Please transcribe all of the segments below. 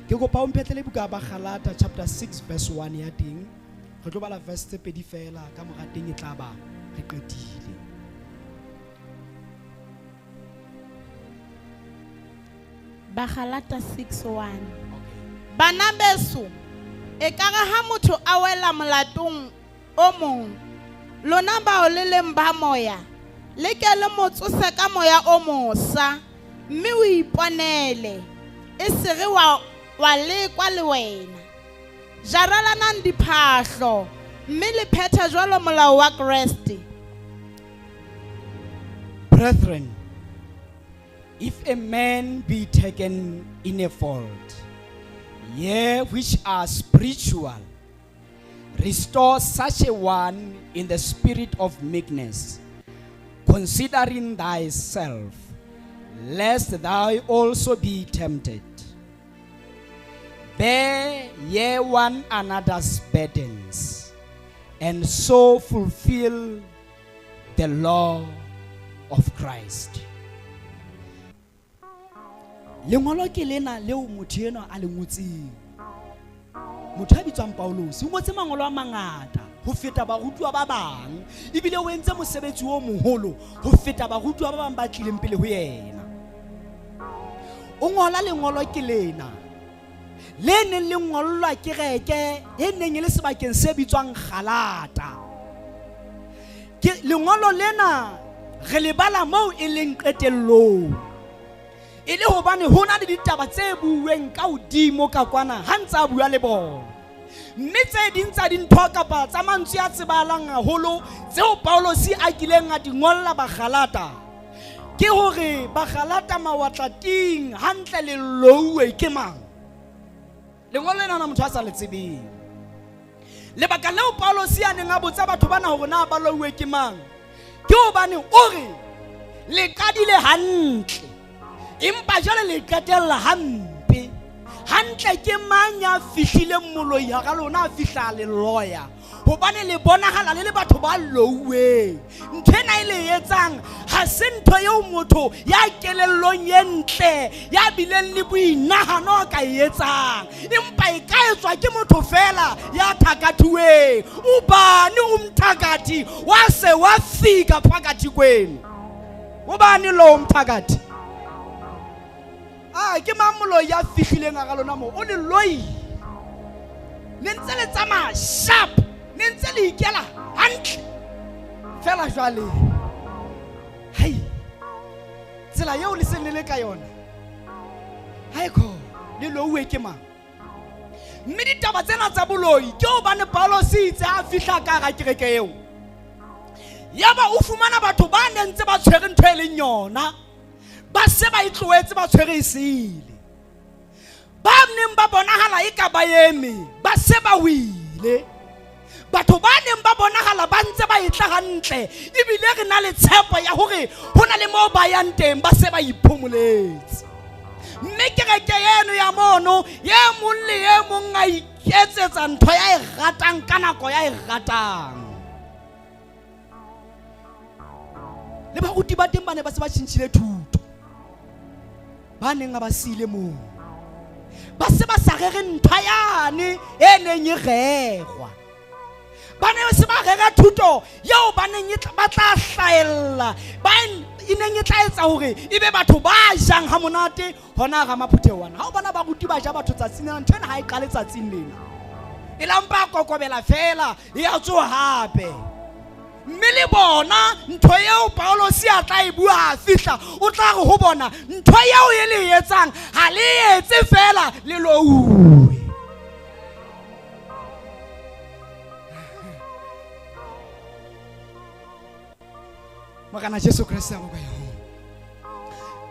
Ke kopa o mphetlele buka ya Bagalata chapter 6 verse 1 ya teng. Re tlo bala verse tse pedi fela ka mora teng e tla ba re qetile. Bagalata 6:1. Bana beso, ekare ha motho a wela molatong o mong, lona bao le leng ba moya, le ke le mo tsose ka moya o mosa, mme o iponele, e se re wa, wa lekwa le wena. Jarelanang diphahlo, mme le phethe jwalo molao wa Kreste. Brethren, if a man be taken in a fault, ye which are spiritual, restore such a one in the spirit of meekness, considering thyself, lest thou also be tempted. Bear ye one another's burdens, and so fulfill the law of Christ. Lengolo ke lena leo motho enwa a le ngotseng. Motho ya bitswang Paulus o ngotse mangolo a mangata ho feta barutuwa ba bang, ebile o entse mosebetsi o moholo ho feta barutuwa ba bang ba tlileng pele ho yena. O ngola lengolo ke lena le neng le ngollwa kereke e neng e le sebakeng se bitswang Galata. Ke lengolo lena re le bala moo e leng qetellong, e le hobane ho na le ditaba tse buuweng ka hodimo ka kwana ha ntse a bua le bona. Mme tse ding tsa dintho kapa tsa mantswe a tsebahalang haholo tseo Paulosi a kileng a di ngolla Bagalata ke hore Bagalata mawatlating hantle le louwe ke mang. Lengolo lena na motho a sa le tsebeng. Lebaka leo Paulosi a neng a botsa batho bana hore na ba louwe ke mang ke hobane o re le qadile hantle empa jwale le qetella hampe. Hantle ke mang ya fihlileng moloi hara lona a fihla le loya? Hobane le bonahala le le batho ba louweng. Ntho ena e le etsang ha se ntho eo motho ya kelellong e ntle ya bileng le boinahano a ka e etsang, empa e ka etswa ke motho fela ya thakathuweng. Ubani umthakathi wase wafika phakathi kwenu? Ubani lo umthakathi? A ke mang moloi ya fihlileng hara lona mo? O le loi. Le ntse le tsamaya sharp, le ntse le ikela hantle. Fela jwale, hai, tsela eo le seng le le ka yona, haekho le louwe ke mang? Mme ditaba tsena tsa boloi ke hobane Paulosi itse ha fihla ka hara kereke eo, yaba o fumana batho ba neng ntse ba tshwere ntho e leng yona, ba se ba e tlohetse, ba tshwere e sele. Ba neng ba bonahala e ka ba eme, ba se ba wile. Batho ba neng ba bonahala ba ntse ba etla hantle, ebile re na le tshepo ya hore ho na le moo ba yang teng, ba se ba iphomoletse. Mme kereke eno ya mono, ye mong le ye mong a iketsetsa ntho ya e ratang ka nako ya e ratang. Le baruti ba teng ba ne ba se ba tjhentjhile thuto, ba neng a ba siile moo, ba se ba sa rere ntho yane e neng e rerwa. Ba ne se ba rera thuto eo ba neng ba tla hlahella, ba e neng e tla etsa hore e be batho ba jang ha monate hona hara maphutheho ana. Ha o bona baruti ba ja batho tsatsing lena, ntho ena ha e qale tsatsing lena, e la mpa kokobela fela, e a tsoha hape. Mme le bona ntho eo Paulosi a tla e bua ha fihla, o tla re ho bona, ntho eo e le etsang ha le etse fela, le louwe. Morena Jesu Kreste a bokwa yona.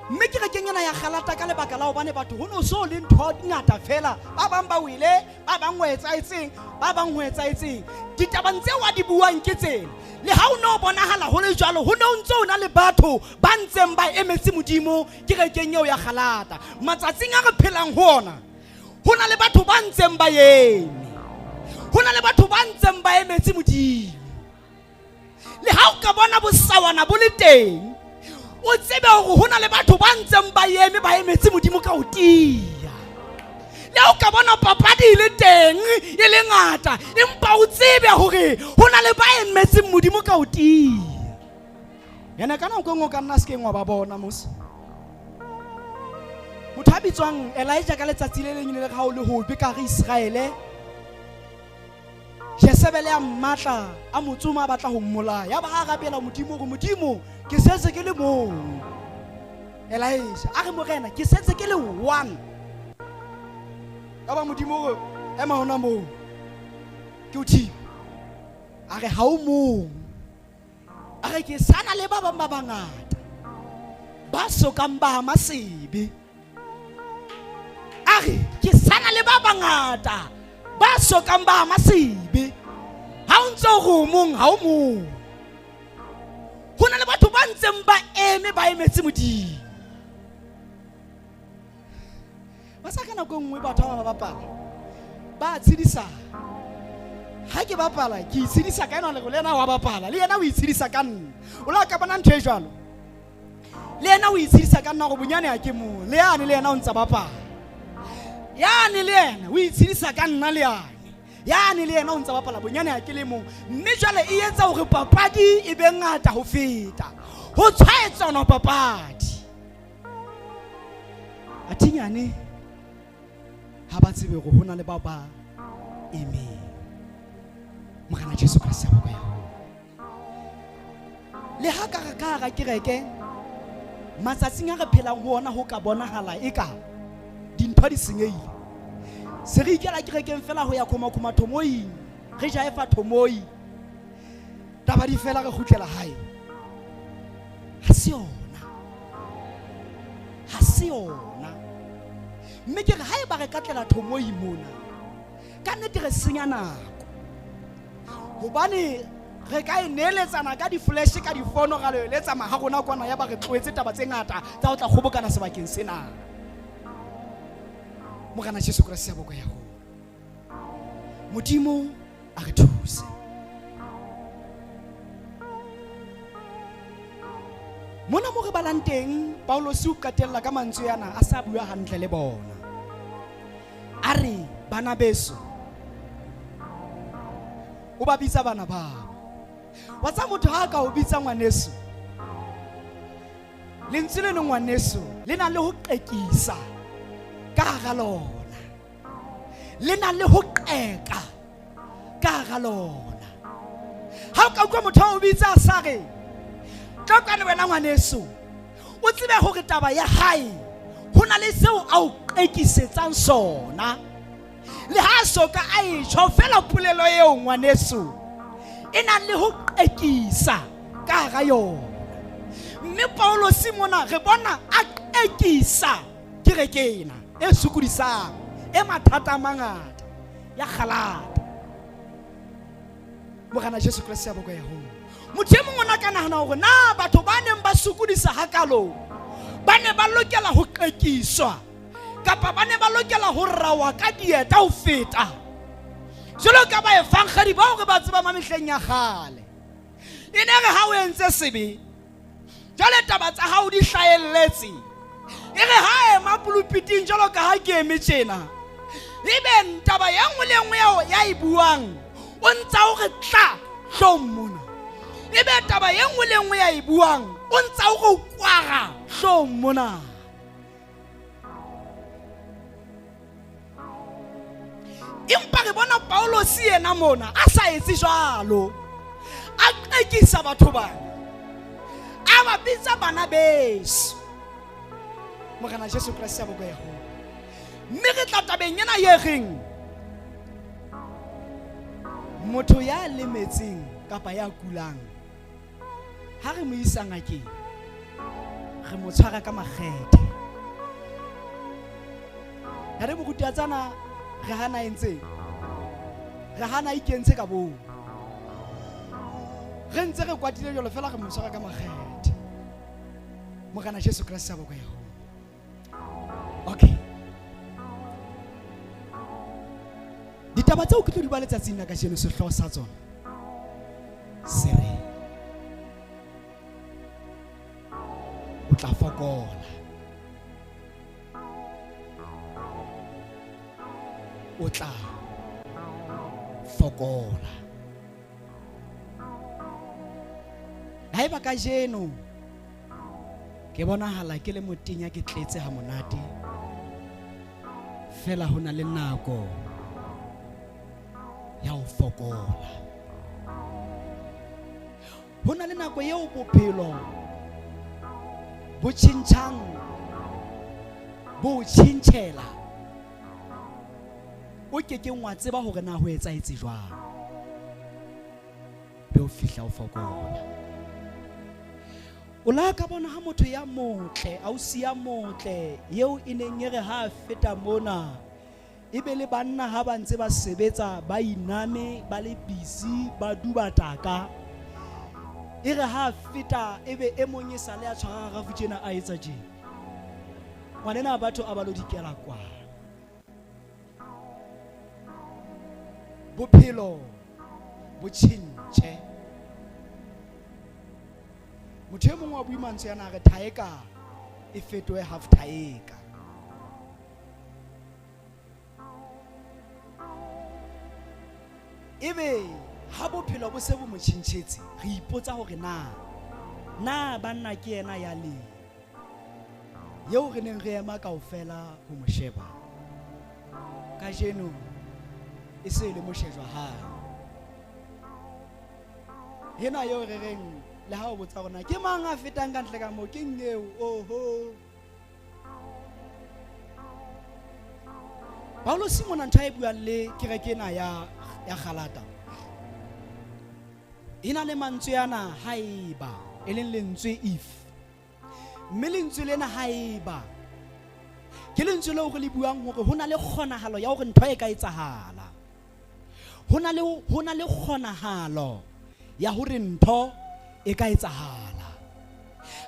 Mme kerekeng ena ya Galata ka lebaka la hobane batho ho no so le ntho di ngata fela, ba bang ba wele, ba bang ho etsahetseng, ba bang ho etsahetseng. Ditabeng tseo a di buang ke tsena. Le ha o no bonahala ho le jwalo, ho ne o ntse o na le batho ba ntseng ba emetse Modimo kerekeng eo ya Galata. Matsatsing a re phelang ho ona, ho na le batho ba ntseng ba eme, ho na le batho ba ntseng ba emetse Modimo. Le ha o ka bona bosawana bo le teng, o tsebe hore ho na le batho ba ntseng ba eme, ba emetse Modimo ka ho tiya. Le o ka bona papadi e le teng e le ngata, empa o tsebe hore ho na le ba emetseng Modimo ka ho tiya. Ene ka nako e nngwe o ka nna se keng wa ba bona mos. Motho a bitswang Elijah ka letsatsi le leng le le ga o le hobe ka re Israele. Jezebele a mmatla a mo tsoma a batla ho mmolaya. Ya ba ha rapela Modimo hore Modimo ke setse ke le mong. Elijah a re morena ke setse ke le one. Ya ba Modimo hore ema hona moo. Ke o thibe. A re ha o mong. A re ke sana le ba bang ba bangata ba sokang ba ama sebe. A re ke sana le ba bangata ba sokang ba ama sebe. Ha o ntse o re o mong ha o mong. Ho na le batho ba ntseng ba eme ba emetse Modimo. Ba sa ka nako e nngwe batho ba ba bapala ba tshedisana. Ha ke bapala ke itshedisa ka ena le yena wa bapala le yena o itshedisa ka nna. O la ka bona ntho e jwalo. Le yena o itshedisa ka nna gore bonyane ha ke mong. Le yane le yena o ntsa bapala. Yane le yena o itshedisa ka nna le yane. Yane le yena o ntsa bapala bonyane ha ke le mong. Mme jwale e etsa hore papadi e be ngata ho feta. Ho tshwaetsana papadi. Athinyane ha ba tsebe hore ho na le bao ba emeng. Morena Jesu Kreste a bokwe haholo. Le ha ka ka hara kereke matsatsing a re phelang ho ona ho ka bonahala eka dintho di senyehile. Se re ikela kerekeng fela ho ya khoma-khoma thomoing, re jaefa thomoi. Taba di fela re kgutlela hae. Ha se yona. Ha se yona. Mme ke re haeba re ka tlela thomoi mona, ka nnete re senya nako. Hobane re ka e neeletsana ka di-flash ka difono ra lo eletsa maha rona kwana ya ba re tlohetse taba tse ngata tsa ho tla kgobokana sebakeng sena. Morena Jesu Kreste a bokwe haholo. Modimo a re thuse. Mona mo re balang teng Paulus o qetella ka mantswe ana a sa bua hantle le bona. A re bana beso, o ba bitsa bana babo. Wa tsa motho ha ka o bitsa ngwaneso, lentswe le le ngwaneso le na le ho qekisa ka hara lona, le na le ho qeka ka hara lona. Ha o ka utlwa motho a o bitsa a sa re tlo kwane wena ngwaneso, o tsebe hore taba ya hae ho na le seo a o qekisetsang sona. Le ha so ka a e tjho fela polelo eo ngwaneso e na le ho qekisa ka hara yona. Mme Paulosi mona re bona a qekisa kereke ena e sokodisang e mathata a mangata ya Galata. Morena Jesu Kreste a bokwe haholo. Motho e mongwe o ne a ka nahana hore na batho ba neng ba sokodisa hakalo ba ne ba lokela ho qekiswa kapa ba ne ba lokela ho rawa ka dieta ho feta jwalo ka baefankgedi bao re ba tsebang ba mehleng ya kgale. E ne re ha o entse sebe jwale taba tsa hao di hlahelletse, e re ha ema pulupiting jwalo ka ha ke eme tjena, ebe taba e nngwe le nngwe ya e buang o ntsa o re tla hlong mona, ebe taba e nngwe le nngwe ya e buang o ntsa o re kwara hlong mona. Empa re bona Paulosi yena mona a sa etse jwalo, a qekisa batho bana, a ba bitsa bana beso. Morena Jesu Kreste a bokwe haholo. Mme re tla tabeng ena ye reng motho ya lemetseng kapa ya kulang ha re mo isa ngakeng re mo tshwara ka makgethe. Ha re moruti a tsana re hana entseng, re hana ikentse ka boo, re ntse re kwatile jwalo fela re mo tshwara ka makgethe. Morena Jesu Kreste a bokwe haholo. Okay, ditaba tseo ke tlo di ba letsatsing la kajeno sehlooho sa tsona se re o tla fokola. o tla fokola. Haeba kajeno ke bonahala ke le motenya ke tletse ha monate, fela ho na le nako ya ho fokola. Ho na le nako eo bophelo bo tjhentjhang, bo tjhentjhela, o kekeng wa tseba hore na ho etsahetse jwang, be o fihla o fokola. O la ka bona ha motho ya motle, ausi ya motle eo e neng e re ha a feta mona, ebe le banna ha ba ntse ba sebetsa ba iname, ba le busy, ba duba taka. E re ha feta ebe e mong e sale a tshwara rafu tjena a etsa tjena. Ngwanena batho a ba lo dikela kwa. Bophelo bo tjhentjhe. Motho e mong wa bua mantswe ana a re thaeka e fetohe half thaeka. Ebe ha bophelo bo se bo mo tjhentjhetse, re ipotsa hore na banna ke yena ya le eo re neng re ema kaofela ho mo sheba. Kajeno e se le moshejwa hae. Hena eo re reng le ha o botsa rona ke mang a fetang ka ntle ka moo, ke eng eo? Oho. Paulosi mona ntho a e buang le kereke ena ya Galata, e na le mantswe ana haeba, e leng lentswe if. Mme lentswe lena haeba ke lentswe leo re le buang hore ho na le kgonahalo ya hore ntho e ka etsahala. Ho na le kgonahalo ya hore ntho e ka etsahala.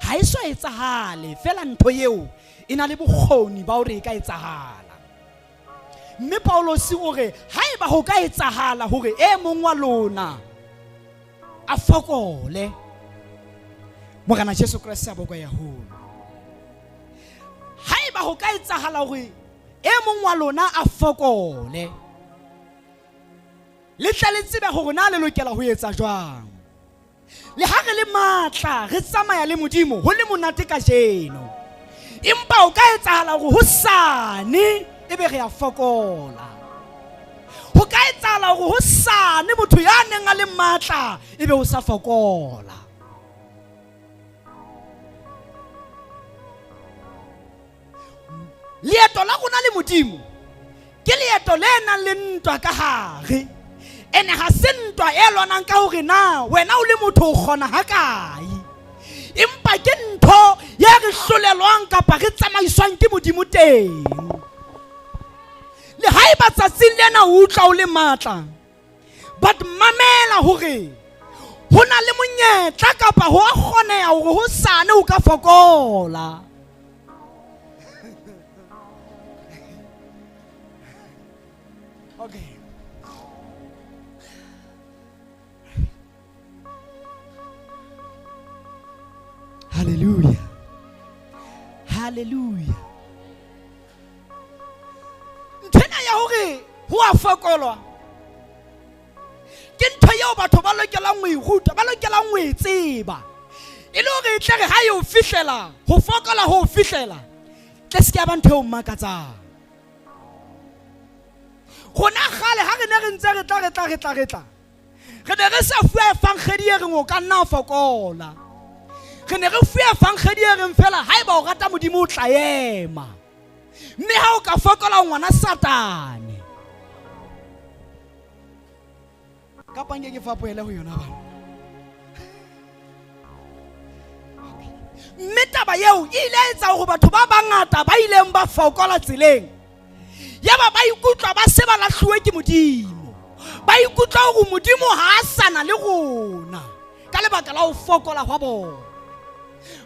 Ha e so etsahale, fela ntho eo e na le bokgoni ba hore e ka etsahala. Mme Paulosi o re haeba ho ka etsahala hore e mong wa lona a fokole, Morena Jesu Kreste a bokwe haholo. Haeba ho ka etsahala hore e mong wa lona a fokole, le tle le tsebe hore na le lokela ho etsa jwang. Le ha re le matla, re tsamaya le Modimo, ho le monate kajeno, empa o ka etsahala hore hosane ebe re a fokola. Ho ka etsahala hore hosane motho ya neng a le matla ebe o sa fokola. Leeto la rona le Modimo ke leeto le nang le ntwa ka hare. Ene ha se ntwa e lwanang ka hore na wena o le motho o kgona hakae, empa ke ntho ye re hlolelwang kapa re tsamaiswang ke Modimo teng. Le haeba tsatsing lena o utlwa o le matla, but mamela hore ho na le monyetla kapa ho a kgoneha hore hosane o ka fokola. Okay. Hallelujah. Hallelujah. Nthwena ya hore ho a fokolwa ke ntho eo batho ba lokelang ho e ruta, ba lokelang ho e tseba, e le hore e tle re ha e o fihlela, ho fokola ho o fihlela, tle se ke ya ba ntho eo makatsang. Rona kgale ha re ne re ntse re tla re ne re sa fuwa efankgedi e reng o ka nna o fokola. Re ne re fuwa efankgedi e reng fela haeba o rata Modimo o tla ema, mme ha o ka fokola ngwana Satane. Kapa nke ke fapohele ho yona bana. Mme taba eo e ile ya etsa hore batho ba bangata ba ileng ba fokola tseleng, yaba ba ikutlwa ba se ba lahluwe ke Modimo, ba ikutlwa hore Modimo ha a sana le rona ka lebaka la ho fokola hwa bona.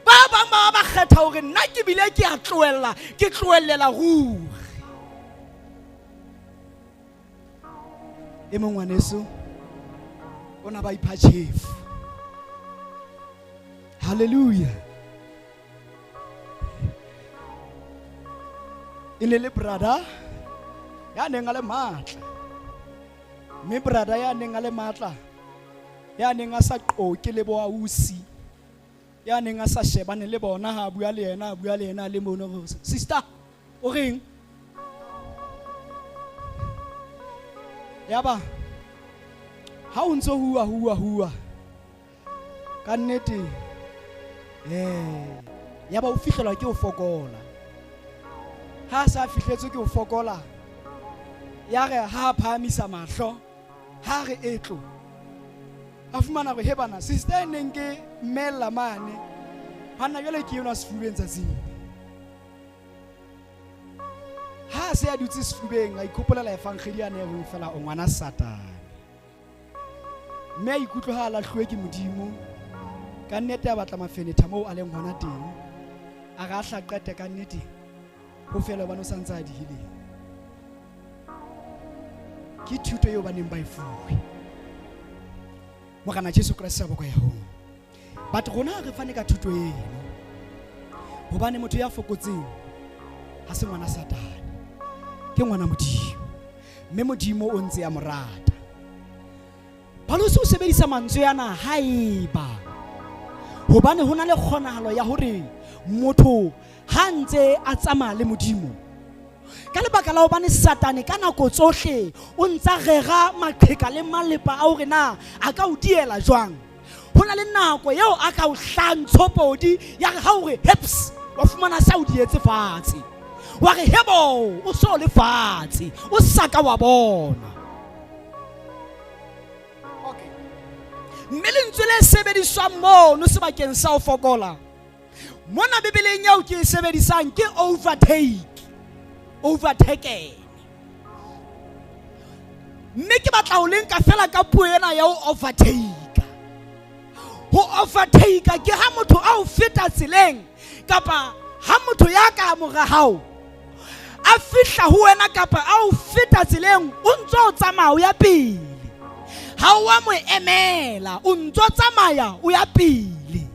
Ba bang ba ba kgetha hore nna ke bile ke a tlohella, ke tlohellela ruri. E mong ngwaneso o na ba ipha tjhefu. Hallelujah. E ne le brother Ya neng a le matla. Mme brother ya neng a le matla, ya neng a sa qoke le bo ausi, ya neng a sa shebane le bona ha a bua le yena, a bua le yena a le mono, hore, sister, o reng? Yaba ha o ntso hua hua hua ka nnete, yaba o fihlelwa ke ho fokola. Ha a sa fihletswe ke ho fokola, ya re ha a phahamisa mahlo, ha re etlo, a fumana hore he bana, sister e neng ke mmella mane, banna jwale ke enwa sefubeng tsatsing. Ha a se a dutse sefubeng, a ikgopolela efankgedi a ne reng fela o ngwana Satane. Mme a ikutlwa ha a lahluwe ke Modimo, ka nnete a batla mafenetha moo a leng hona teng, a re a hla qete ka nnete, ho fela hobane o sa ntse a dihile. Ke thuto eo ba neng ba e fuwe. Morena Jesu Kreste a bokwe ya hong. But rona re fane ka thuto eno, hobane motho ya fokotseng ha se ngwana Satane, ke ngwana Modimo, mme Modimo o ntse a mo rata. Pauluse o sebedisa mantswe ana haeba, hobane ho na le kgonahalo ya hore motho ha ntse a tsamaya le Modimo, ka lebaka la hobane Satane ka nako tsohle o ntsa rera maqheka le malepa a hore na a ka o diela jwang. Ho na le nako eo a ka o hlahang tshopodi ya re ha o re heps, wa fumana sa o dietse fatshe, wa re hebo, o so le fatshe, o sa ka wa bona. Okay. Mme lentswe le sebediswang mono sebakeng sa ho fokola mona Bibeleng eo ke e sebedisang ke overtake, overtaken. Mme ke batla ho le nka fela ka puo ena ya ho overtake. Ho overtake ke ha motho a o feta tseleng, kapa ha motho ya ka mora hao a fihla ho wena, kapa a o feta tseleng o ntso o tsamaya o ya pele, ha o a mo emela, o ntso tsamaya o ya pele.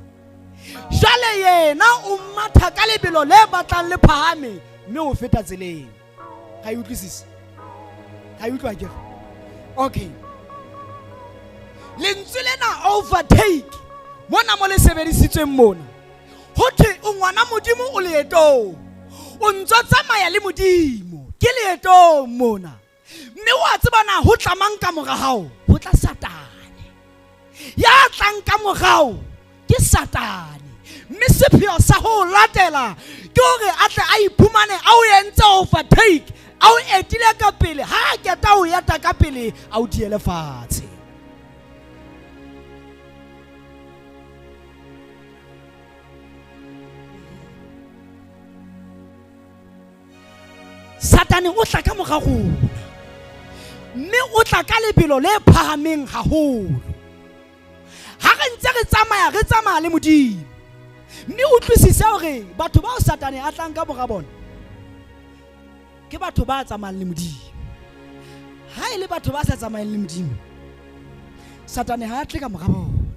Jwale yena o matha ka lebelo le batlang le phahame, mme o feta tseleng. Ga e utlwisise? Ga e utlwa ke? Okay. Lentswe lena overtake mona mo le sebedisitsweng mona, ho thwe o ngwana Modimo o leetong, o ntso tsamaya le Modimo, ke leetong mona, mme wa tseba na ho tlamang ka mora hao? Ho tla Satane. Ya tlang ka morao ke Satane, mme sepheo sa ho latela ke hore a tle a iphumane a o entse overtake, a o etile ka pele, ha a keta o eta ka pele, a o diele fatshe. Satane o tla ka mora rona, mme o tla ka lebelo le phahameng haholo. Ha re ntse re tsamaya, re tsamaya le Modimo, mme utlwisise hore batho bao Satane a tlang ka mora bona ke batho ba tsamayang le Modimo. Ha e le batho ba sa tsamayeng le Modimo, Satane ha a tle ka mora bona,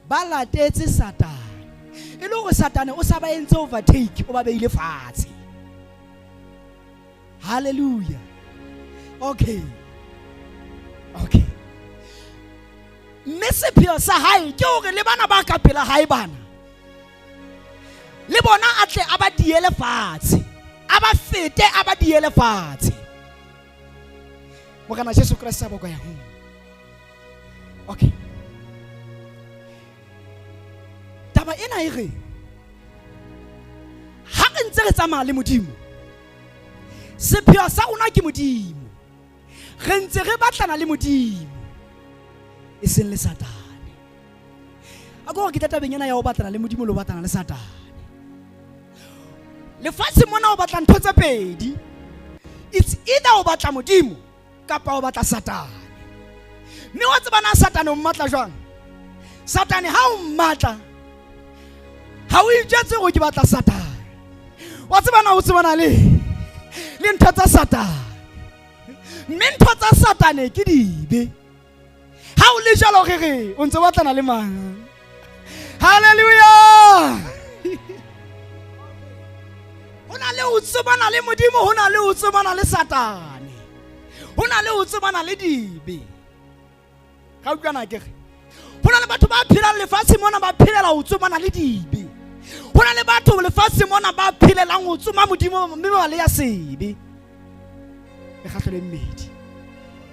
ba latetse Satane. E le hore Satane o sa ba entse overtake, o ba beile fatshe. Hallelujah. Okay. Okay. Mme sepheo sa hae ke hore le bana ba ka pela hae bana, le bona a tle a ba diele fatshe, a ba fete, a ba diele fatshe. Morena Jesu Kreste a bokwa ya ho. Okay. Taba ena e re ha re ntse re tsamaya le Modimo, sepheo sa rona ke Modimo, re ntse re batlana le Modimo e seng le Satane. A ko ke tla tabeng ena ya ho batlana le Modimo le ho batlana le Satane. Lefatshe mona o batla ntho tse pedi, it's either o batla Modimo kapa o batla Satane. Mme wa tseba na Satane o mmatla jwang? Satane ha o mmatla, ha o itjetse hore ke batla Satane. Wa tseba na o tsebana le ntho tsa Satane, mme ntho tsa Satane ke dibe. Ha o le jwalo, re re o ntse o batlana le mang? Hallelujah. Ho na le ho tsebana le Modimo, ho na le ho tsebana le Satane. Ho na le ho tsebana le dibe. Ga utlwana ke re. Ho na le batho ba phelang lefatshe mona ba phelela ho tsomana le dibe. Ho na le batho lefatshe mona ba phelelang ho tsoma Modimo mme ba le ya sebe. Mekgahlelo e mmedi.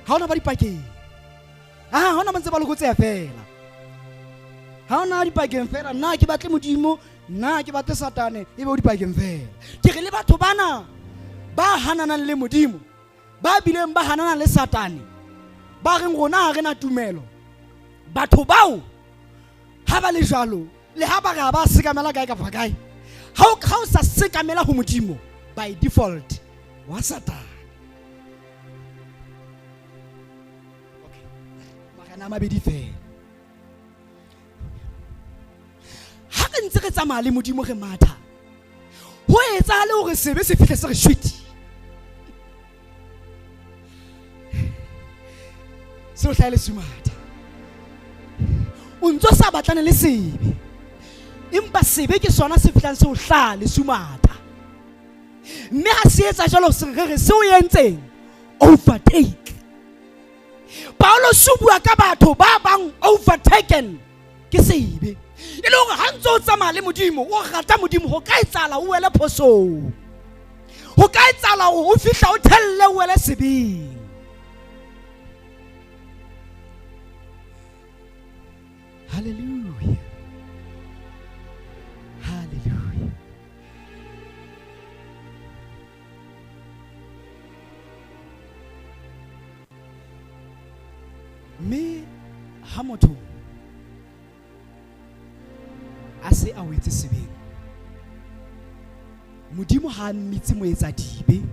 Ha ona ba dipakeng. Ha hona ba ntse ba lokotseha fela. Ha ona dipakeng fela nna ke batle Modimo, nna ke batle Satane ebe o dipakeng fela. Ke re le batho bana ba hananang le Modimo, ba bileng ba hanana le Satane, ba reng rona ha re na tumelo. Batho bao ha ba le jwalo, le ha ba re ha ba sekamela kae kapa kae, ha o sa sekamela ho Modimo by default wa Satane. Okay. Marena a mabedi fela. Ha re ntse re tsamaya le Modimo re matha, ho etsahale hore sebe se fihle se re shwiti. Se o hlahele sumatha. O ntso sa batlane le sebe, empa sebe ke sona se fihlang se o hlaha le sumatha. Mme ha se etsa jwalo se re re se o entseng overtake. Paulus o bua ka batho ba bang overtaken ke sebe. E le hore ha ntse o tsamaya le Modimo, o rata Modimo, ho ka etsahala o wele phosong. Ho ka etsahala hore o fihla o thelle o wele sebeng. Hallelujah. Hallelujah. Mme ha motho a se a wetse sebeng, Modimo ha a mmitse moetsadibe,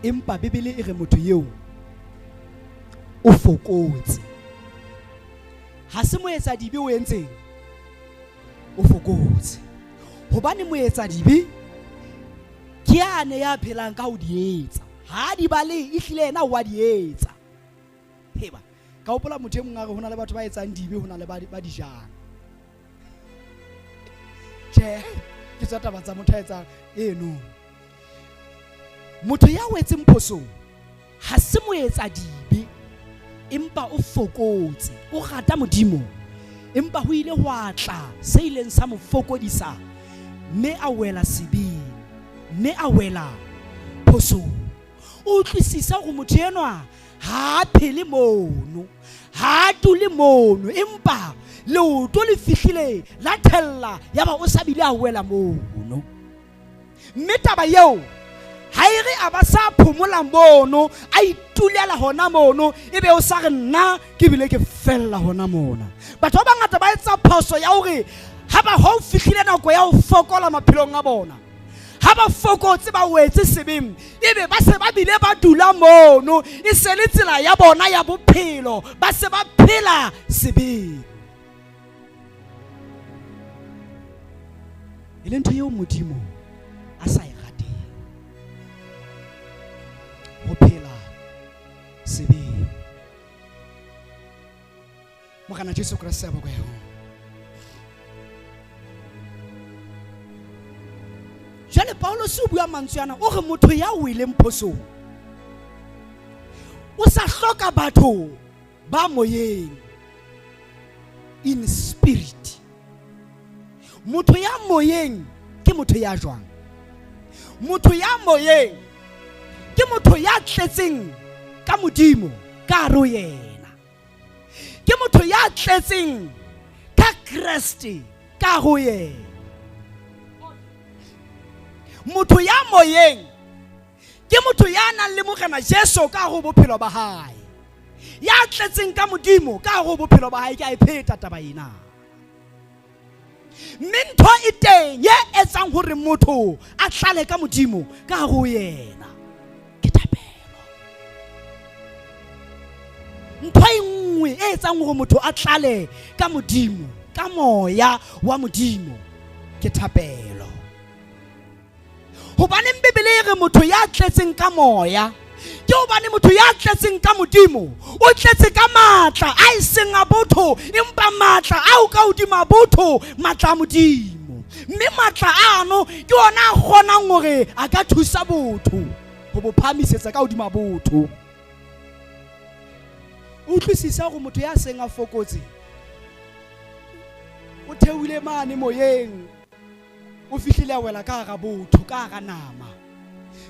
empa Bibele e re motho eo o fokotse. Ha se moetsadibe o entseng, o fokotse. Hobane moetsadibe ke yane ya phelang ka ho di etsa. Ha di bale, ehlile yena wa di etsa. Heba, ka hopola motho e mong a re ho na le batho ba etsang dibe, ho na le ba di jang. Tjhe, ke tswa taba tsa motho a etsang eno. Motho ya wetseng phosong ha se moetsadibe, empa o fokotse, o rata Modimo, empa ho ile hwa tla se ileng sa mo fokodisa mme a wela sebeng, mme a wela phosong. O utlwisisa hore motho enwa ha a phele mono, ha a dule mono, empa leoto le fihlile la thella yaba o sa bile a wela mono. Mme taba eo ha e re a ba sa phomola mono, a itulela hona mono, ebe o sa re nna ke bile ke fella hona mona. Batho ba bangata ba etsa phoso ya hore ha ba ho fihlile nako ya ho fokola maphelong a bona, ha ba fokotse ba wetse sebeng, ebe ba se ba bile ba dula mono, e se le tsela ya bona ya bophelo, ba se ba phela sebeng. E le ntho eo Modimo a sa e rateng, ho phela sebeng. Morena Jesu Kreste a bokwe. Jwale Paulus o bua mantswe ana, o re motho ya weleng phosong o sa hloka batho ba moyeng, in spirit. Motho ya moyeng ke motho ya jwang? Motho ya moyeng ke motho ya tletseng ka Modimo ka hare ho yena. Ke motho ya tletseng ka Kreste ka ho yena. Motho ya moyeng ke motho ya nang le Morena Jesu ka ho bophelo ba hae, ya tletseng ka Modimo ka ho bophelo ba hae. Ke a e pheta taba ena. Mme ntho e teng ye etsang hore motho a tlale ka Modimo ka ho yena ke thapelo. Ntho e nngwe e etsang hore motho a tlale ka Modimo, ka moya wa Modimo, ke thapelo. Hobaneng Bibele e re motho ya tletseng ka moya? Ke hobane motho ya tletseng ka Modimo o tletse ka matla a e seng a botho, empa matla ao ka hodima botho, matla a Modimo. Mme matla ano ke ona a kgonang hore a ka thusa botho. ho bo phahamisetsa ka hodima botho. Utlwisisa hore motho ya seng a fokotse o theohile mane moyeng, o fihlile a wela ka hara botho, ka hara nama,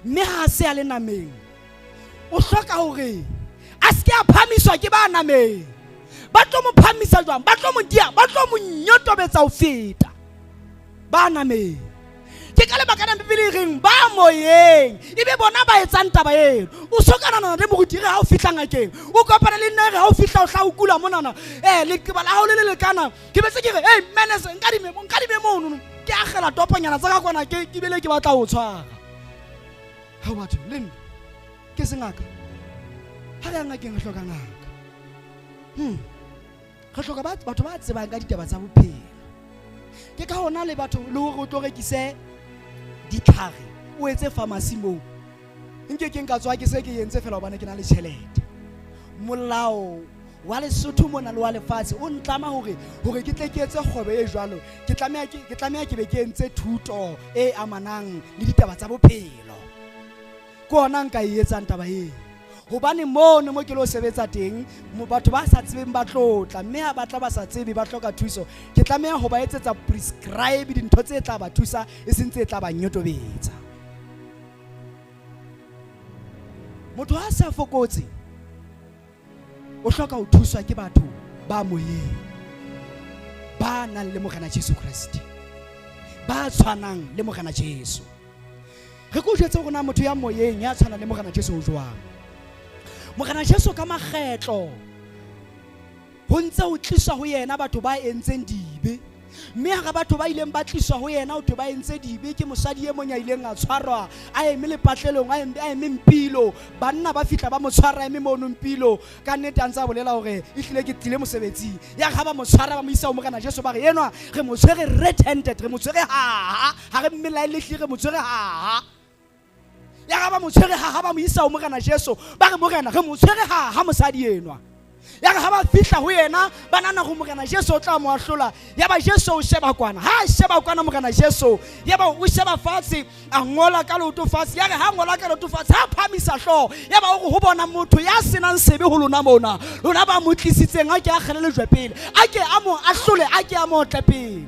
mme ha a se a le nameng o hloka hore a se ke a phahamiswa ke ba nameng. Ba tlo mo phahamisa jwang? Ba tlo mo dia, ba tlo mo nyotobetsa ho feta ba nameng. Ke ka lebaka la Bibele e reng ba moyeng e be bona ba etsang taba eno. O so ka nana le moruti re ha o fihla ngakeng, o kopana le nna re ha o fihla o hla o kula monana, leqeba la hao le le lekana, ke betse ke re hey menes nka di memo, nka di memo ke akgela toponyana tsa ka kwana, ke bele ke batla ho tshwara. Ha batho le nna ke sengaka, ha re ya ngakeng re hloka ngaka. Re hloka batho ba tsebang ka ditaba tsa bophelo. Ke ka hona le batho le hore o tlo rekise ditlhare, o etse pharmacy moo. Nke ke nka tswa ke se ke entse fela hobane ke na le tjhelete. Molao wa Lesotho mona le wa lefatshe o ntlama hore ke tle ke etse kgwebo e jwalo, ke tlameha ke be ke entse thuto e amanang le ditaba tsa bophelo. Ke hona nka e etsang taba eo. Hobane mono mo ke lo sebetsa teng, batho ba sa tsebeng ba tlotla, mme ha ba tla ba sa tsebe ba hloka thuso, ke tlameha ho ba etsetsa prescribe dintho tse tla ba thusa, e seng tse tla ba nyotobetsa. Motho ha sa fokotse o hloka ho thuswa ke batho ba moyeng, ba nang le Morena Jesu Kreste, ba tshwanang le Morena Jesu. Re ko jwetse hore na motho ya moyeng ya tshwanang le Morena Jesu o jwang. Morena Jesu ka makgetlo ho ntse ho tliswa ho yena batho ba entseng dibe, mme hara batho ba ileng ba tliswa ho yena ho thwe ba entse dibe ke mosadi e mong ya ileng a tshwarwa a eme lepatlelong, a eme mpilo. Banna ba fihla ba mo tshwara a eme mono mpilo, ka nnete a ntse a bolela hore ehlile ke tlile mosebetsing. Ya re ha ba mo tshwara ba mo isa ho Morena Jesu, ba re enwa re mo tshwere red handed, re mo tshwere haha, ha re mmelaelle, ehlile re mo tshwere haha. Ya re ba mo tshwere haha ba mo isa ho Morena Jesu, ba re Morena re mo tshwere haha mosadi enwa. Ya re ha ba fihla ho yena ba nahana hore Morena Jesu o tla mo ahlola. Ya ba Jesu o sheba kwana, ha a sheba kwana Morena Jesu, ya ba o sheba fatshe, a ngola ka leoto fatshe. Ya re ha ngola ka leoto fatshe, ha phamisa hlooho, ya ba o re ho bona motho ya senang sebe ho lona mona, lona ba mo tlisitseng, a ke a kgele lejwe pele, a ke a mo ahlole, a ke a mo otle pele.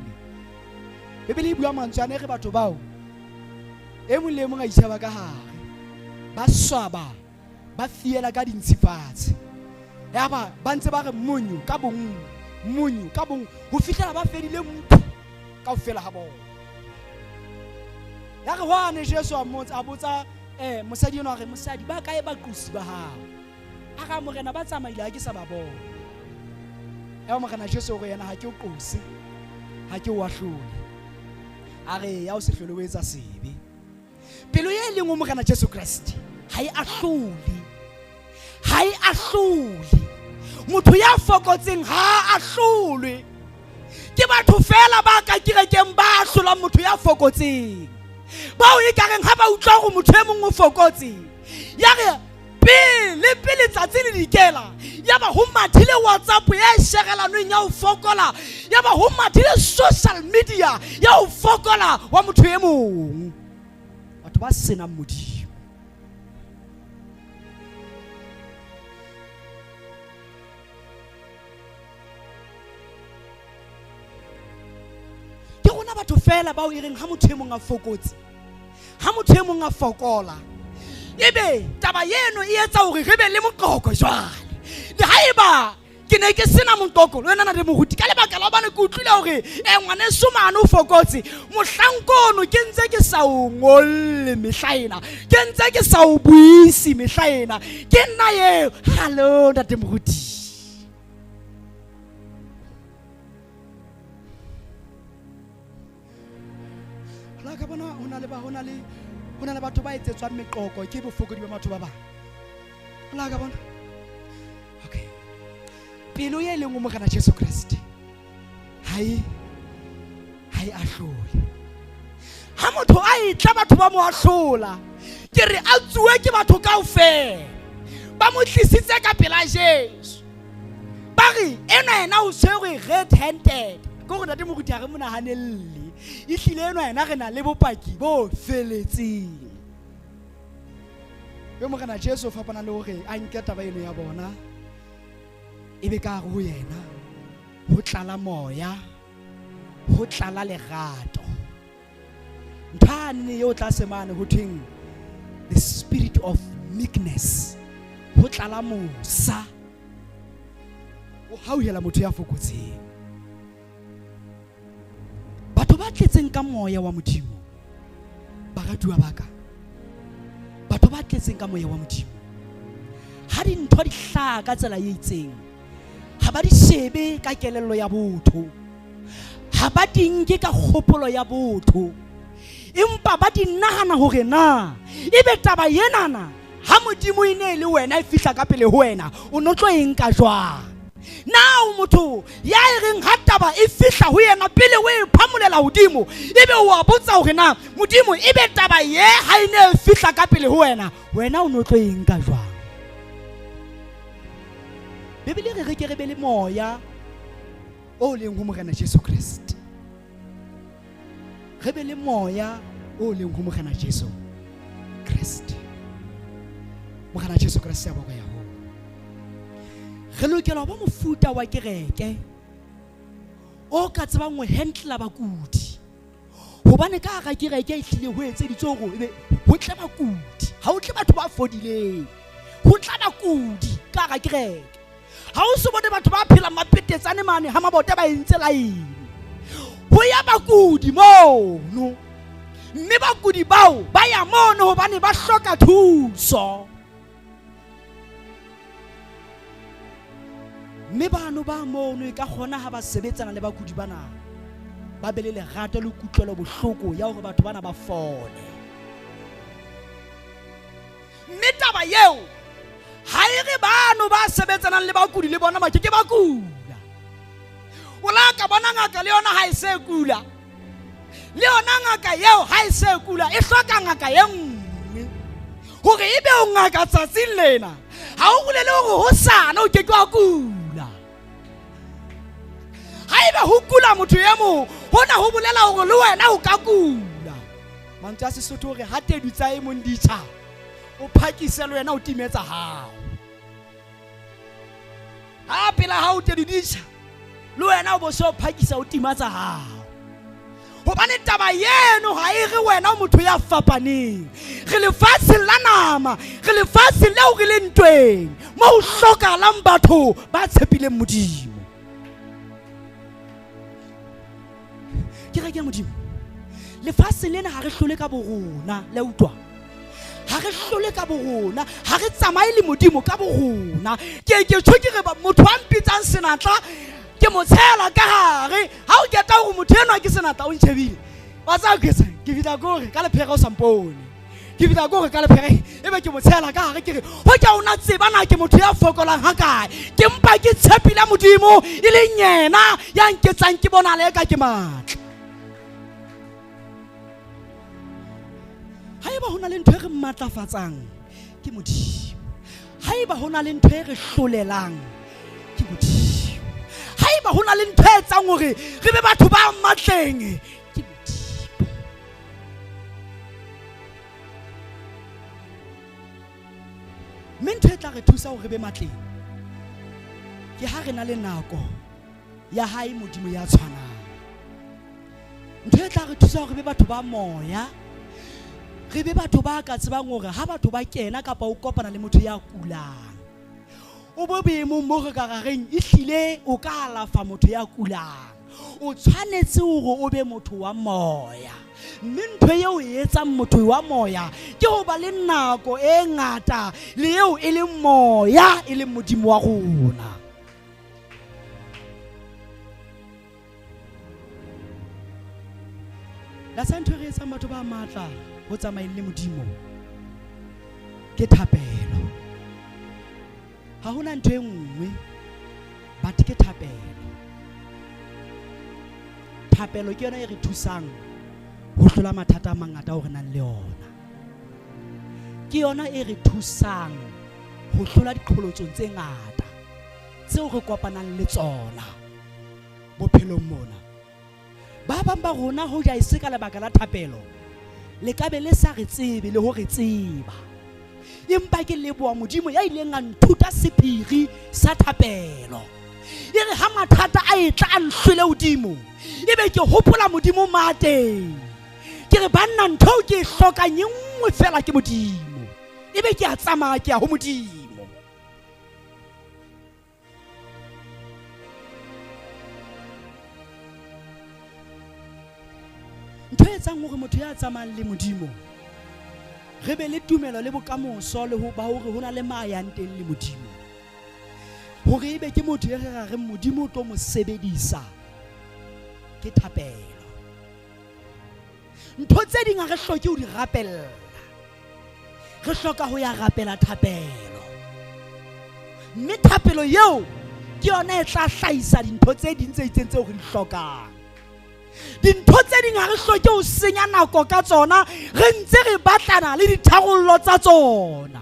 Bibele e bua mantswe ana e re batho bao e mong le e mong a itsheba ka hare, ba swaba, ba fiela ka dintshi fatshe. Yaba ba ntse ba re monyo ka bong, monyo ka bong, ho fihlela ba fedile mpho kaofela ha bona. Ya re hwane Jesu a mmotsa, a botsa mosadi enwa, a re mosadi ba kae baqosi ba hao? A re Morena ba tsamaile ha ke sa ba bona. Ya Morena Jesu o re yena ha ke o qose, ha ke o ahlole. A re ya o se hlole o etsa sebe. Pelo e leng ho Morena Jesu Kreste ha e ahlole, ha e ahlole. Motho ya fokotseng ha a ahlolwe. Ke batho fela ba ka kerekeng ba ahlolang motho ya fokotseng, bao e ka reng ha ba utlwa hore motho e mong o fokotse, ya re pele pele tsatsi le dikela, ya ba ho mathile WhatsApp ya sherelanweng ya ho fokola, ya ba ho mathile social media ya ho fokola wa motho e mong. Batho ba senang Modimo. Ke rona batho fela bao e reng ha motho e mong a fokotse, ha motho e mong a fokola, ebe taba eno e etsa hore re be le moqoqo jwale. Le haeba ke ne ke sena moqoqo le wena na le moruti, ka lebaka la hobane ke utlwile hore ngwaneso mane o fokotse, mohlankono ke ntse ke sa o ngolle mehla ena, ke ntse ke sa o buise mehla ena, ke nna eo. Hallo ntate moruti. La ka bona ho na le ba, ho na le, ho na le batho ba etsetswang meqoqo ke bofokodi ba batho ba bang. La ka bona. Okay. Pelo e leng ho Morena Jesu Kreste ha e ahlole. Ha motho a etla batho ba mo ahlola, ke re a tsuwe ke batho kaofela. Ba mo tlisitse ka pela Jesu. Ba re enwa yena o tshwerwe red handed. Ke hore ntate moruti ha re mo nahanelle. Ehlile enwa yena re na le bopaki bo feletseng. Be Morena Jesu o fapana le hore a nke taba eno ya bona e be ka hare ho yena ho tlala moya, ho tlala lerato. Ntho ane eo tlase mane ho thweng the spirit of meekness, ho tlala mosa, o hauhela motho ya fokotseng. Batho ba tletseng ka moya wa Modimo, baratuwa ba ka, batho ba tletseng ka moya wa Modimo, ha dintho di hlaha ka tsela e itseng, ha ba di shebe ka kelello ya botho, ha ba di nke ka kgopolo ya botho, empa ba di nahana hore na ebe taba enana ha Modimo e ne e le wena e fihla ka pele ho wena, o no tlo e nka jwang? Na o motho ya e reng ha taba e fihla ho yena pele o e phamolela hodimo, ebe o a botsa hore na Modimo ebe taba ye ha e ne e fihla ka pele ho wena, wena o no tlo e nka jwang? Bibele re re ke re be le moya o leng ho Morena Jesu Kreste. Re be le moya o leng ho Morena Jesu Kreste. Morena Jesu Kreste a boka ya ho. Re lokela ho ba mofuta wa kereke o ka tsebang ho handla bakudi. Hobane ka hara kereke e hlile ho etseditswe hore ebe ho tle bakudi, ha ho tle batho ba fodileng, ho tla bakudi ka hara kereke. Ha o se bone batho ba phelang ba petetsane mane ha mabote ba entse line, ho ya bakudi mono, mme bakudi bao ba ya mono hobane ba hloka thuso. Mme bano ba mono e ka kgona ha ba sebetsana le bakudi bana, ba be le lerato le kutlwelo bohloko ya hore batho bana ba fole. Mme taba eo ha e re bano ba sebetsanang le bakudi le bona ba ke ke ba kula. O la ka bona ngaka le yona ha e se kula, le yona ngaka eo ha e se kula e hloka ngaka e nngwe hore e be o ngaka tsatsing lena. Ha o bolele hore hosane o ke ke wa kula. Haeba ho kula motho e mong, hona ho bolela hore le wena o ka kula. Mantswe a Sesotho hore ha tedu tsa e mong di tjha, o phakise le wena o timetsa hao. Ha pela hao tedu di tjha, le wena o bo so phakisa o timatsa hao. Hobane taba eno ha e re wena o motho ya fapaneng. Re lefatsheng la nama, re lefatsheng leo re leng ntweng, mo ho hlokahalang batho ba tshepileng Modimo. Kereke ya Modimo, lefatshe lena ha re hlole ka borona, le a utlwa? Ha re hlole ka borona, ha re tsamaye le Modimo ka borona. Ke ke tjho ke re motho a mpitsang senatla ke mo tshela ka hare. Ha o keta hore motho enwa ke senatla o ntjhebile, wa tseba ke etsang? Ke fihla ke hore ka lephere o sa mpone, ke fihla ke hore ka lephere ebe ke mo tshela ka hare, ke re hoja o na tseba na ke motho ya fokolang hakae, ke mpa ke tshepile Modimo e leng yena ya nketsang ke bonale ka ke matla. Haeba ho na le ntho e re matlafatsang ke Modimo, haeba ho na le ntho e re hlolelang ke Modimo, haeba ho na le ntho e etsang hore re be batho ba matleng ke Modimo. Mme ntho e tla re thusa hore re be matleng ke ha re na le nako ya hae Modimo ya tshwanang. Ntho e tla re thusa hore re be batho ba moya, re be batho ba ka tsebang hore ha batho ba kena kapa o kopana le motho ya kulang, o bo boemong bo re ka ra reng ehlile o ka alafa motho ya kulang. O tshwanetse hore o be motho wa moya, mme ntho eo e etsang motho wa moya ke ho ba le nako e ngata le eo e leng moya, e leng Modimo wa rona. La sa ntho e re etsang batho ba matla ho tsamayeng le Modimo ke thapelo. Ha hona ntho e nngwe, but ke thapelo. Thapelo ke yona e re thusang ho hlola mathata a mangata ao re nang le ona. Ke yona e re thusang ho hlola diqholotsong tse ngata tseo re kopanang le tsona bophelong mona. Ba bang ba rona hoja e se ka lebaka la thapelo, le ka be le sa re tsebe le ho re tseba. Empa ke leboha Modimo ya ileng a nthuta sephiri sa thapelo. E re ha mathata a etla a nhlwele hodimo, ebe ke hopola Modimo mateng. Ke re banna ntho eo ke e hlokang e nngwe fela ke Modimo. Ebe ke a tsamaya ke ya ho Modimo. Ntho e etsang hore motho ya tsamayang le Modimo re be le tumelo le bokamoso le ho ba hore ho na le ma yang teng le Modimo, hore ebe ke motho e re ra reng Modimo o tlo mo sebedisa, ke thapelo. Ntho tse ding ha re hloke ho di rapella, re hloka ho ya rapela thapelo, mme thapelo eo ke yona e tla hlahisa dintho tse ding tse itseng tseo re di hlokang. Dintho tse ding ha re hloke ho senya nako ka tsona, re ntse re batlana le ditharollo tsa tsona.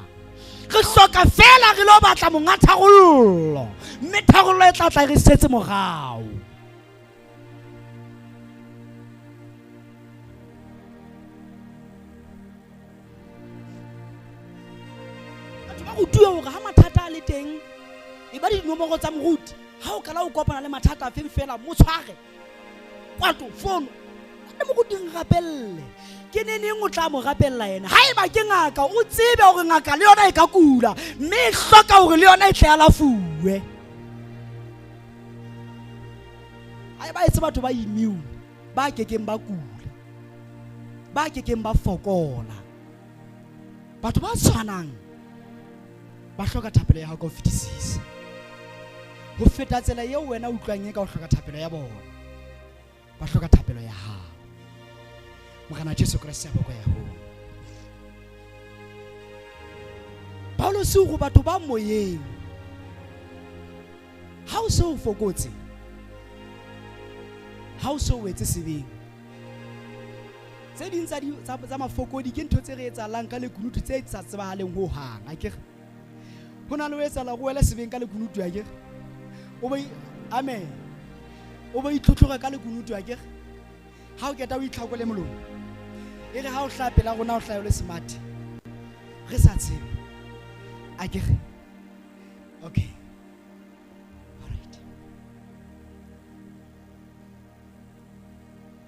Re hloka fela re lo batla monga tharollo, mme tharollo e tla tla re setse morao. Batho ba rutuwe hore ha mathata a le teng, e ba dinomoro tsa moruti. Ha o kala o kopana le mathata a feng fela, mo tshware kwato fono le moruti nrapelle. Ke neneng o tla mo rapella yena? Haeba ke ngaka, o tsebe hore ngaka le yona e ka kula, mme e hloka hore le yona e tle alafuwe. Haeba e se batho ba immune, ba kekeng ba kula, ba kekeng ba fokola, batho ba tshwanang ba hloka thapelo ya hao ka ho fetisisa ho feta tsela eo wena o utlwang e ka ho hloka thapelo ya bona. Ba hloka thapelo ya hao. Morena Jesu Kreste a bokwe ya ho. Paulus o re batho ba moyeng, ha o se o fokotse, ha o se o wetse sebeng, tse ding tsa mafokodi ke ntho tse re etsahalang ka lekunutu tse sa tsebahaleng ho hang. Akere ho na le ho etsahala go wele sebeng ka lekunutu, akere o be amen, o be itlhotlhore ka lekunutu, akere ha o keta o itlhakole molomo, e re ha o hlaha pela rona o hlahe o le smart, re sa tsebe, akere. Okay, alright.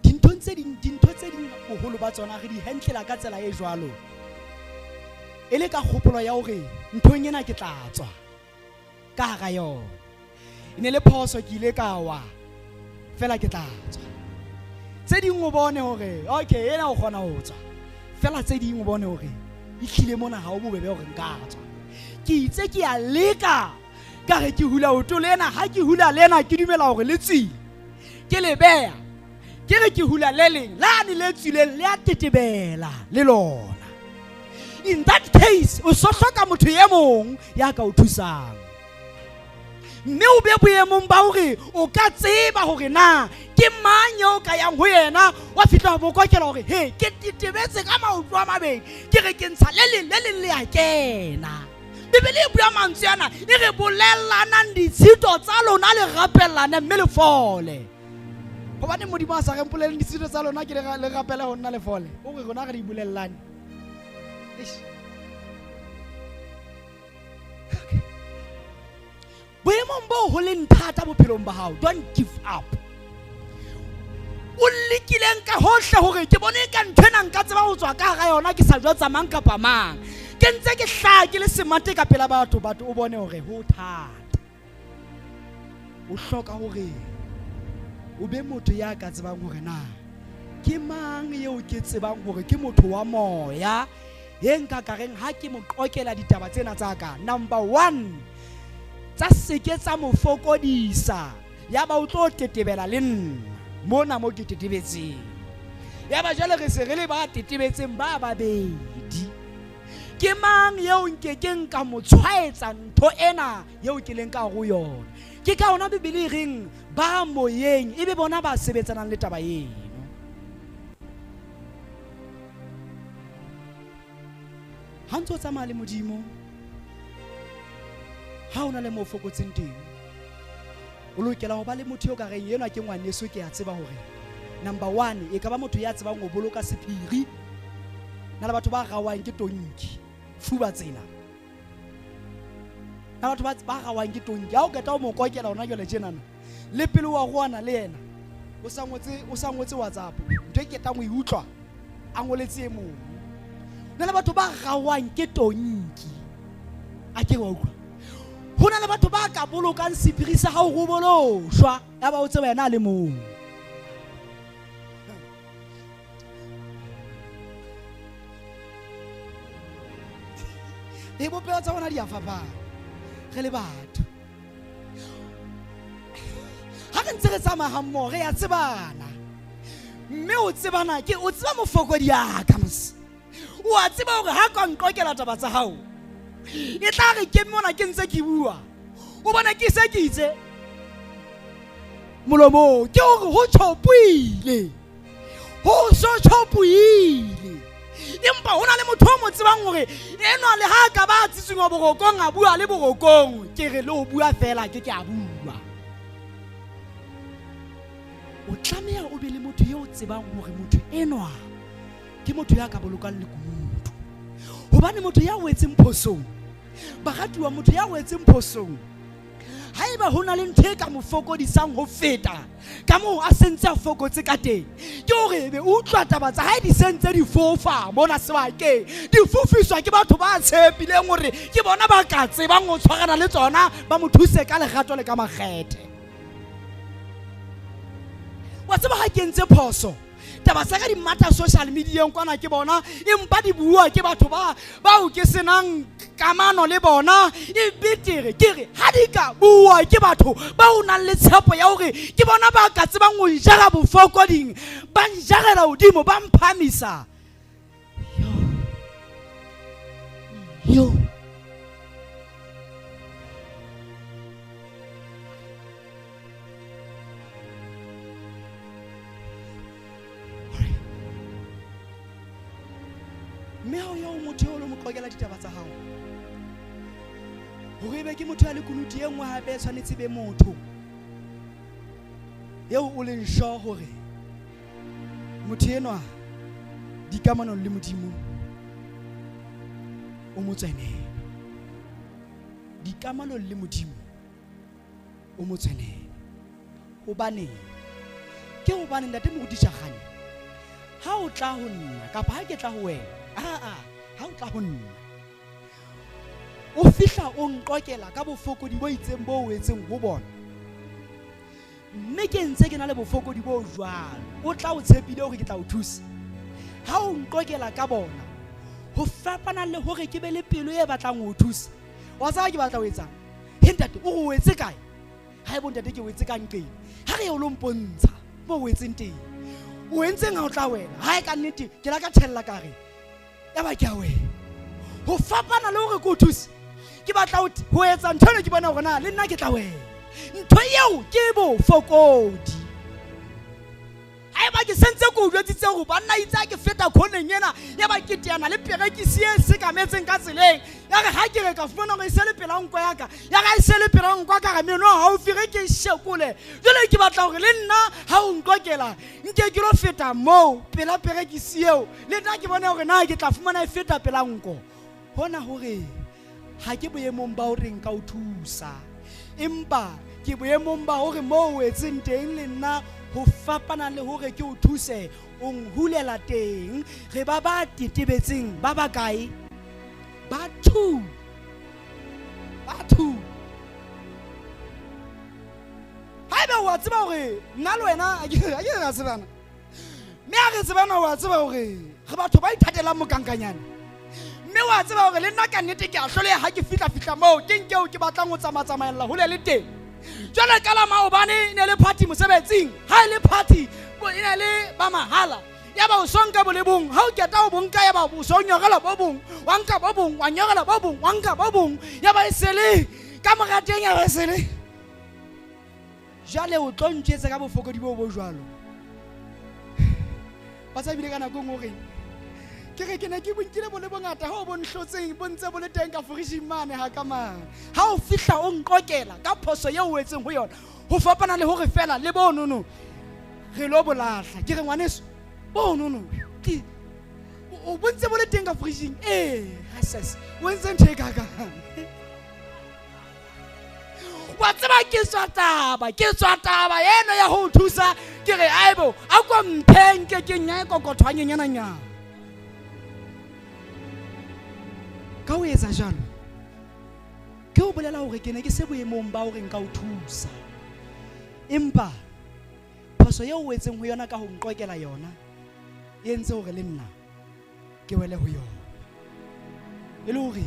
Dinthong tse ding, dintho tse ding boholo ba tsona re di handlela ka tsela e jwalo, e le ka kgopolo ya hore nthong ena ke tla tswa ka hara yona. E ne le phoso, ke ile ka wa, fela ke tla tswa. Tse ding o bone hore okay, ena o kgona ho tswa, fela tse ding o bone hore e hlile mona ha o bobebe hore nka tswa. Ke itse ke a leka, ka re ke hula oto lena, ha ke hula lena ke dumela hore le tswile, ke le beha, ke re ke hula le leng lane le tswileng le a tetebela le lona. In that case o so hloka motho e mong ya ka o thusang, mme o be boemong ba hore o ka tseba hore na ke mang eo ka yang ho yena, wa fihla ho mo kokela hore he ke tetebetse ka maoto a mabedi, ke re ke ntsha le leng, le leng le a kena. Bibele e bua mantswe ana, e re bolellanang ditshito tsa lona, le rapellane mme le fole. Hobane Modimo a sa re mpoleleng ditshito tsa lona, ke le rapele ho nna le fole. O re rona re di bolellane. Eish. Okay. Boemong boo ho leng thata bophelong ba hao, don't give up. O lekileng ka hohle hore ke bone ka ntho ena nka tseba ho tswa ka hara yona, ke sa jwetsa mang kapa mang, ke ntse ke hlaha ke le semate ka pela batho, batho o bone hore ho thata. O hloka hore o be motho ya ka tsebang hore na ke mang eo ke tsebang hore ke motho wa moya e nka ka reng ha ke mo qokela ditaba tsena tsa ka. Number 1, tsa seke tsa mo fokodisa, ya ba o tlo tetebela le nna mona mo ke tetebetseng. Ya ba jwale re se re le ba tetebetseng ba babedi. Ke mang eo nkekeng ka mo tshwaetsa ntho ena eo ke leng ka ho yona? Ke ka hona Bibele e reng ba moyeng e be bona ba sebetsanang le taba eno. Ha ntse o tsamaya le Modimo, ha o na le mo fokotseng teng, o lokela ho ba le motho eo ka reng enwa ke ngwaneso, ke a tseba hore number 1 e ka ba motho ya tsebang ho boloka sephiri. Na le batho ba rawang ke tonki. fuba tsena na batho ba ba gawang ke tonki ha o qeta o mo kokela hona jwale tjenana le pele wa roana le yena o sa ngotse o sa ngotse WhatsApp ntho e ketang o e utlwa a ngoletse e mong na le batho ba gawang ke tonki a ke wa utlwa ho na le batho ba ka bolokang sephiri sa hao go boloshwa ya ba o tseba yena a le mong Dibopeho tsa rona di a fapana re le batho. Ha re ntse re tsamaya ga mmogo re ya tsebana mme o tsebana ke o tseba mofokodi ya ka mos o a tseba gore ha ka nqokela taba tsa gago e tla re ke mona ke ntse ke bua o bona ke se ke itse molomong ke gore go tshopoile go so tshopoile empa go na le motho o mo tsebang gore enwa le ga a ka ba a tsitsingwa borokong a bua le borokong ke re le go bua fela ke ke a bua o tlameha o be le motho yo o tsebang gore motho enwa ke motho ya ka bolokang lekunutu gobane motho ya wetseng phosong baratuwa motho ya wetseng phosong haeba ho na le ntho e ka mo fokodisang ho feta ka moo a sentse a fokotse ka teng ke hore ebe o utlwa taba tsa hae di sentse di fofa mona sebakeng di fofiswa ke batho ba tshepileng hore ke bona ba ka tsebang ho tshwarana le tsona ba mo thuse ka lerato le ka makgethe wa tseba ha ke entse phoso taba tsa ka di mata social medieng kwana ke bona empa di bua ke batho ba bao ke senang kamano le bona e betere ke re ha di ka bua ke batho ba o nang le tshepo ya hore ke bona ba ka tsebang ho njara bofokoding ba njarela hodimo ba mphamisa yo yo mme ha o ya o motho eo o lo mo qokela ditaba tsa gago gore e be ke motho ya lekunutu e nngwe gape e tshwanetse be motho eo o leng sure gore motho enwa dikamanong le modimo o mo tswenele dikamanong le modimo o mo tshwenele hobaneng ke hobane ntate moruti Shagane ha o tla ho nna kapa ha ke tla ho wena aa ha o tla ho nna o fihla o nqokela ka bofokodi bo itseng bo o etseng ho bona mme ke ntse ke na le bofokodi bo jwalo o tla o tshepile hore ke tla o thusa ha o nqokela ka bona ho fapana le hore ke be le pelo e batlang ho o thusa wa tseba ke batla ho etsang he ntate o re o etse kae ha e bo ntate ke o etse ka nqeng ha re ye o lo mpontsha mo o etseng teng o entseng ha o tla wena ha e ka nnete ke la ka thella ka re ya ba ke a wena ho fapana le hore ke o thuse ke batla ho etsa ntho eno ke bona hore na le nna ke tla wena ntho eo ke bofokodi haeba ke sentse ke o jwetsitse gore banna itse a ke feta khoneng ena ya ba ke teana le perekisi e sekametseng ka tseleng ya re ga ke re ka fumana gore e se le pela nko yaka ya ga e se le pela nko ka re meno gaufi re ke shekole jale ke batla gore le nna ga o nkokela nke ke lo feta moo pela perekisi eo le nna ke bone gore na ke tla fumana e feta pela nko hona gore ga ke boemong ba gore nka o thusa empa ke boemong ba gore mo o etseng teng le nna ho fapana le hore ke o thuse o nhulela teng re ba ba tetebetseng ba bakae ba two ba two haebe o a tseba hore nna le wena a ke re tsebana mme a re tsebana o a tseba gore re batho ba ithatelang mokankanyane mme wa tseba gore le nna ka nnete ke a hloleha ha ke fihla-fihla moo ke nkeo ke batlang ho tsamatsamaella hole le teng jwale ka la maobane e ne le party mosebetsing ha e le party e ne le ba mahala ya ba o so nka bo le bong ha o keta o bonka ya ba o so nyorela bo bong wa nka bo bong wa nyorela bo bong wa nka bo bong ya ba e sele ka morateng ya ba e sele jale o tlo ntjetse ka bofokodi bo bo jwalo ba sa bile ka nako engwe goreng ke re ke ne ke bonkile bo le bongata ga o bo ntlhotseng bo ntse bo le teng ka forising mane ga ka mane ga o fitlha o nqokela ka phoso ye o etseng go yona go fapana le gore fela le bonono re lo bolahla ke re ngwaneso bonono ke O bontse bo le teng ka fridging. Ee, ases o entse ntho e kakang. Wa tseba ke tswa taba, ke tswa taba eno ya ho thusa. Ke re aibo, a ko mpheng ke ke nyae kokothwanyenyananyana. Ka ho etsa jalo, ke ho bolela hore ke ne ke se boemong ba hore nka o thusa. Empa phoso eo o etseng ho yona ka ho nqokela yona e entse hore le nna ke wele ho yona. E le hore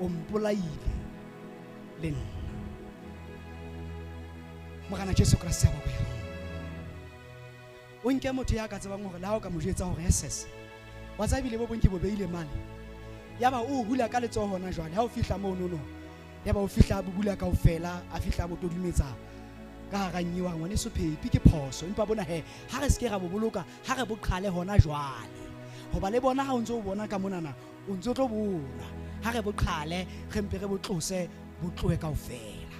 o mpolaile le nna. Morena Jesu Kreste a bokwe. O nke motho ya ka tsebang hore le ha o ka mo jwetsa hore SS wa tseba ebile bo bong ke bo beile mane, yaba o hula ka letsoho hona jwale. Ha o fihla mono no, yaba o fihla a bubula kaofela, a fihla a bo todumetsa ka hara nnye wa ngwaneso Phepi ke phoso. Empa bona he, ha re seke ra bo boloka, ha re bo qhale hona jwale. Hoba le bona ha o ntso o bona ka monana, o ntso tlo bona. Ha re bo qhale, re mpe re bo tlose, bo tlohe kaofela.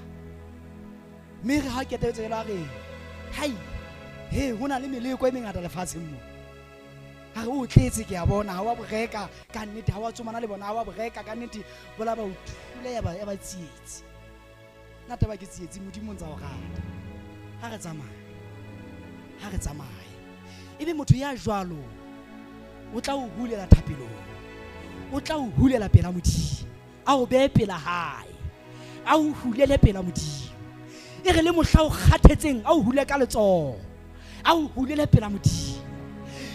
Mme re ha ketebetso jwalo a re, hai, he, ho na le meleko e mengata lefatsheng mo. A re o tletse ke a bona, ha wa bo reka ka nnete, ha wa tsomana le bona, ha wa bo reka ka nnete, bola ba o thula ya ba ya ba tsietsi. Nna taba ke tsietsi, Modimo o ntsa o rata. Ha re tsamaye, ha re tsamaye. Ebe motho ya jwalo o tla o hulela thapelong, o tla o hulela pela Modimo, a o behe pela hae, a o hulele pela Modimo. E re le mohla o kgathetseng, a o hule ka letsoho, a o hulele pela Modimo.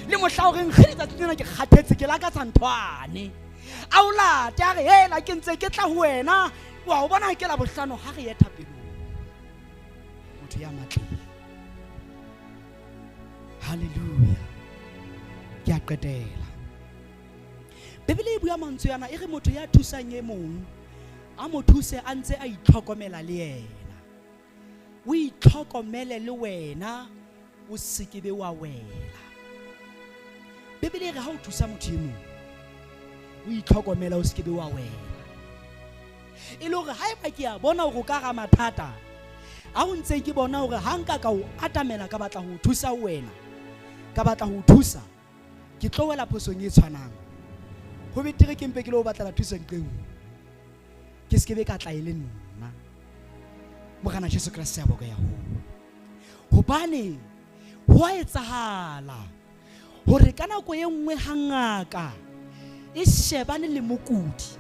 Le mohla o reng kgele tsatsi lena ke kgathetse, ke lakatsa nthwane, a o late a re hela ke ntse ke tla ho wena, wa o bona ke la bohlano, ha re ye thapelong. Motho ya matleng. Hallelujah. Ke a qetela. Bibele e bua mantswe ana, e re motho ya thusang e mong a mo thuse a ntse a itlhokomela le yena. O itlhokomele le wena, o se ke be wa wela. Bibele e re ha o thusa motho e mong, o itlhokomela, o se ke be wa wela. E le hore haeba ke a bona hore o ka ra mathata, ha o ntse ke bona hore ha nka ka o atamela ka batla ho thusa wena, ka batla ho thusa, ke tlo wela phosong e tshwanang. Ho betere ke mpe ke lo batlela thuso nqeng, ke se ke be ka tla e le nna. Morena Jesu Kreste a boka ya ho. Hobane ho a etsahala hore ka nako e nngwe ha ngaka e shebane le mokudi,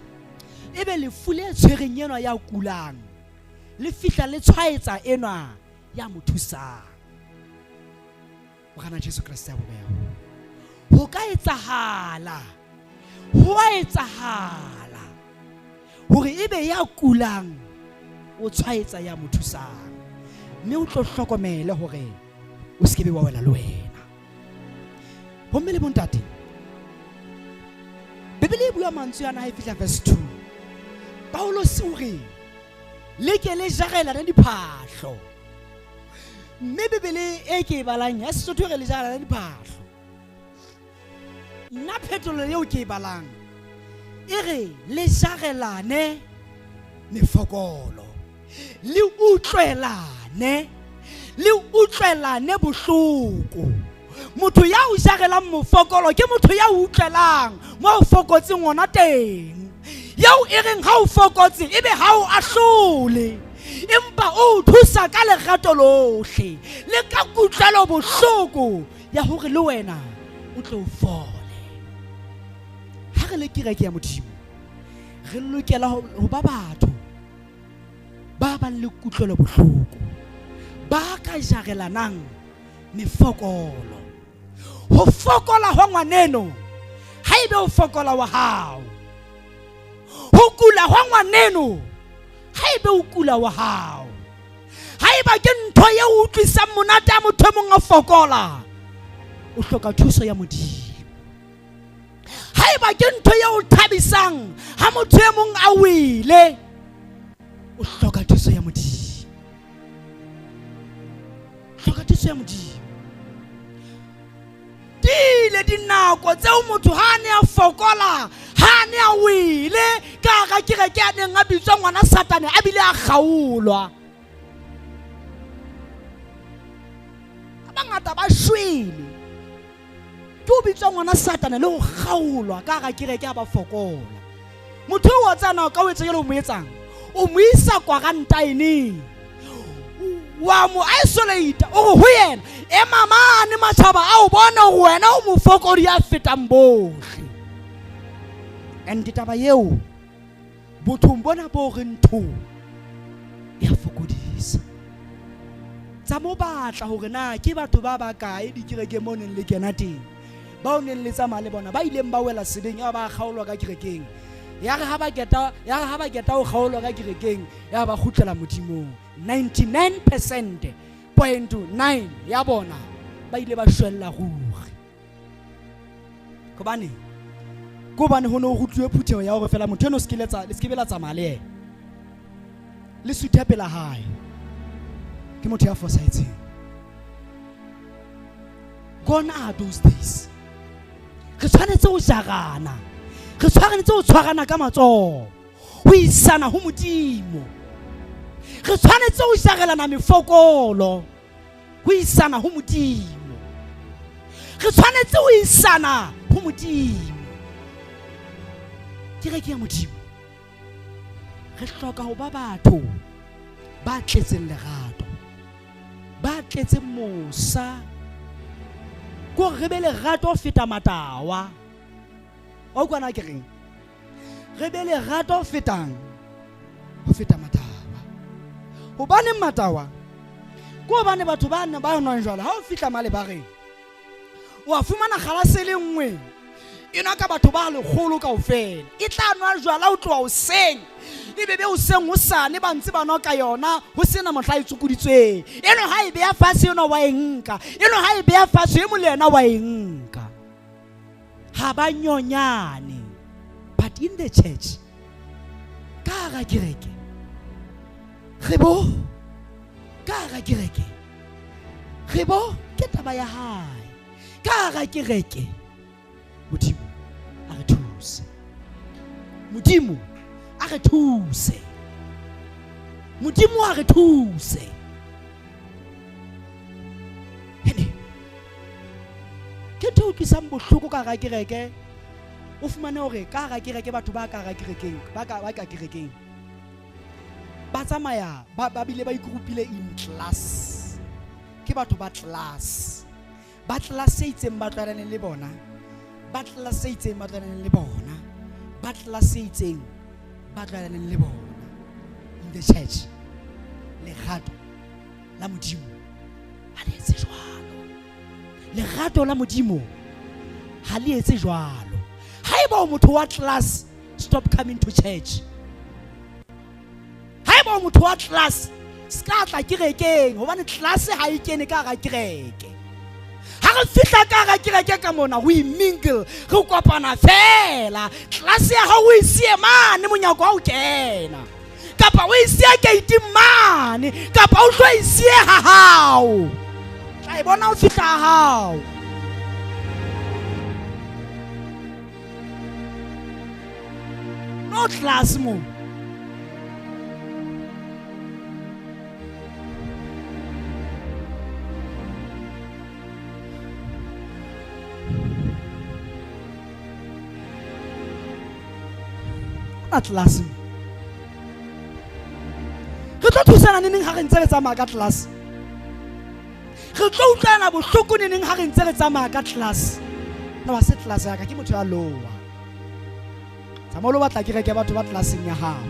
ebe lefu le tshwereng enwa ya kulang le fihla le tshwaetsa enwa ya mo thusang. Morena Jesu Kreste a boka ya ho. Ho ka etsahala, ho a etsahala hore ebe ya kulang o tshwaetsa ya mo thusang, mme o tlo hlokomele hore o se ke be wa wela le wena. Bomme le bontate, Bibele e bua mantswe ana ha e fihla verse 2. Paulus o re le ke le jarelane diphahlo. Mme Bibele e ke e balang ya Sesotho e re le jarelane diphahlo. Nna phetolelo eo ke e balang e re le jarelane mefokolo, le utlwelane, le utlwelane bohloko. Motho ya o jarelang mofokolo ke motho ya o utlwelang mo o fokotseng ona teng. Yeo e reng ha o fokotse ebe ha o ahlole, empa o thusa ka lerato lohle le ka kutlwelo bohloko ya hore le wena o tlo fole. Ha re le kereke ya Modimo, re lokela ho ba batho ba bang le kutlwelo bohloko, ba ka jarelanang mefokolo. Ho fokola hwa ngwaneno ha ebe ho fokola wa hao, ho kula hwa ngwaneno ha ebe o kula wa hao. Haeba ke ntho e utlwisang monate a motho e mong a fokola, o hloka thuso ya Modimo. Haeba ke ntho e o thabisang ha motho e mong a wele, o hloka thuso ya Modimo. Hloka thuso ya Modimo. Dile dinako tseo motho ha a ne a fokola, ha a ne a wele ka hara kereke a neng a bitswa ngwana Satane, a bile a kgaolwa. Ba bangata ba shwele Ke o bitswa ngwana Satane le go kgaolwa ka gara kereke a ba fokola. Motho o wa tsana ka o etsa jalo o mo etsang? O mo isa quarantine. Wa mo isolate o re ho yena ema mane matjhaba a o bone hore wena o mofokodi ya fetang bohle. And taba eo bothong bona bo re ntho ya fokodisa. Tsa mo batla hore na ke batho ba bakae dikerekeng mo neng le kena teng bao neng le tsamaya le bona ba ileng ba wela sebeng ya ba kgaolwa ka kerekeng. Ya re ha ba keta ya re ha ba keta ho kgaolwa ka kerekeng ya ba kgutlela Modimong. 99% point 9 ya bona ba ile ba shwella ruri. Hobane ke hobane ho ne ho rutluwe phutheho ya hore fela motho eno se ke le se ke be la tsamaya le yena, le suthe pela hae, ke motho ya fosahetseng. Gone are those days. Re tshwanetse ho jarana, re tshwanetse ho tshwarana ka matsoho ho isana ho Modimo. Re tshwanetse ho jarelana mefokolo ho isana ho Modimo. Re tshwanetse ho isana ho Modimo. Kereke ya Modimo, re hloka ho ba batho ba tletseng lerato, ba tletseng mosa, ko re be lerato ho feta matawa. Wa utlwa na ke reng? Re be lerato ho fetang ho feta matawa. Hobaneng matawa? Ke hobane batho ba nna ba nwang jwala ha o fihla male ba reng wa fumana kgalase e le nngwe e nwa ka batho ba lekgolo kaofela, e tla nwa jwala ho tloha hoseng e be be hoseng hosane ba ntse ba nwa ka yona ho sena mohla e tsokoditsweng. Eno ha e beya fatshe eno wa e nka, eno ha e beya fatshe e mong le yena wa e nka, ha ba nyonyane. But in the church, ka hara kereke re bo, ka hara kereke re bo, ke taba ya hae ka hara kereke. Modimo a re thuse, Modimo a re thuse, Modimo a re thuse. Hele, ke ntho e utlwisang bohloko ka hara kereke. O fumane hore ka hara kereke batho ba ka hara kerekeng ba ka kerekeng ba tsamaya ba bile ba ikrupile in class. Ke batho ba class, ba class e itseng ba tlwaelaneng le bona, ba class e itseng ba tlwaelaneng le bona, ba class e itseng ba tlwaelaneng le bona. In the church, lerato la Modimo ha le etse jwalo. Lerato la Modimo ha le etse jwalo. Haeba o motho wa class, stop coming to church. Haeba o motho wa class, ska tla kerekeng, hobane class ha e kene ka hara kereke. Ha re fihla ka hara kereke ka mona, we mingle, re kopana fela. Class ya hao o e siye mane monyako ha o kena, kapa o e siye gate mane, kapa o tlo e siye ha hao, tla e bona o fihla ha hao. No class mo. Na class mo. Re tlo thusana neneng ha re ntse re tsamaya ka class? Re tlo utlwana bohloko neneng ha re ntse re tsamaya ka class? No, ha se class ya ka, ke motho ya lowa. Tsamaya o lo batla kereke ya batho ba classeng ya hao.